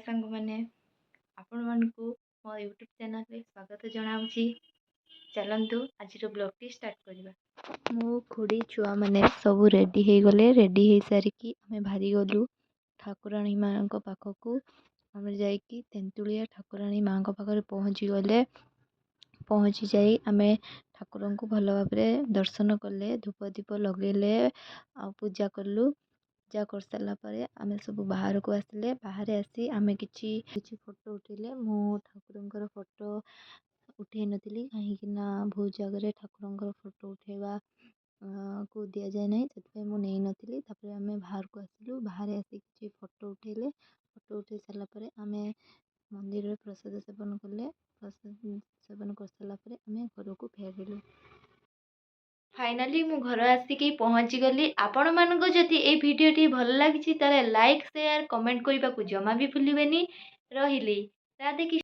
ସାଙ୍ଗମାନେ, ଆପଣମାନଙ୍କୁ ମୋ ୟୁଟ୍ୟୁବ୍ ଚ୍ୟାନେଲ୍ରେ ସ୍ୱାଗତ ଜଣାଉଛି। ଚାଲନ୍ତୁ, ଆଜିର ବ୍ଲଗ୍ଟି ଷ୍ଟାର୍ଟ କରିବା। ମୁଁ, ଖୁଡ଼ି, ଛୁଆମାନେ ସବୁ ରେଡ଼ି ହେଇଗଲେ। ରେଡ଼ି ହେଇସାରିକି ଆମେ ବାହାରିଗଲୁ ଠାକୁରାଣୀ ମାଆଙ୍କ ପାଖକୁ। ଆମେ ଯାଇକି ତେନ୍ତୁଳିଆ ଠାକୁରାଣୀ ମାଆଙ୍କ ପାଖରେ ପହଞ୍ଚିଗଲେ। ପହଞ୍ଚି ଯାଇ ଆମେ ଠାକୁରଙ୍କୁ ଭଲ ଭାବରେ ଦର୍ଶନ କଲେ, ଧୂପ ଦୀପ ଲଗେଇଲେ ଆଉ ପୂଜା କଲୁ। ପୂଜା କରିସାରିଲା ପରେ ଆମେ ସବୁ ବାହାରକୁ ଆସିଲେ। ବାହାରେ ଆସି ଆମେ କିଛି କିଛି ଫଟୋ ଉଠେଇଲେ। ମୁଁ ଠାକୁରଙ୍କର ଫଟୋ ଉଠେଇ ନଥିଲି, କାହିଁକି ନା ବହୁତ ଜାଗାରେ ଠାକୁରଙ୍କର ଫଟୋ ଉଠେଇବା କୁ ଦିଆଯାଏ ନାହିଁ, ସେଥିପାଇଁ ମୁଁ ନେଇନଥିଲି। ତାପରେ ଆମେ ବାହାରକୁ ଆସିଲୁ। ବାହାରେ ଆସି କିଛି ଫଟୋ ଉଠେଇଲେ। ଫଟୋ ଉଠେଇ ସାରିଲା ପରେ ଆମେ ମନ୍ଦିରରେ ପ୍ରସାଦ ସେବନ କଲେ। ପ୍ରସାଦ ସେବନ କରିସାରିଲା ପରେ ଆମେ ଘରକୁ ଫେରିଲୁ। ଫାଇନାଲି ମୁଁ ଘର ଆସିକି ପହଞ୍ଚିଗଲି। ଆପଣମାନଙ୍କୁ ଯଦି ଏଇ ଭିଡ଼ିଓଟି ଭଲ ଲାଗିଛି, ତାହେଲେ ଲାଇକ୍, ସେୟାର, କମେଣ୍ଟ କରିବାକୁ ଜମା ବି ଭୁଲିବେନି। ରହିଲି, ରାଧେ କୃଷ୍ଣ।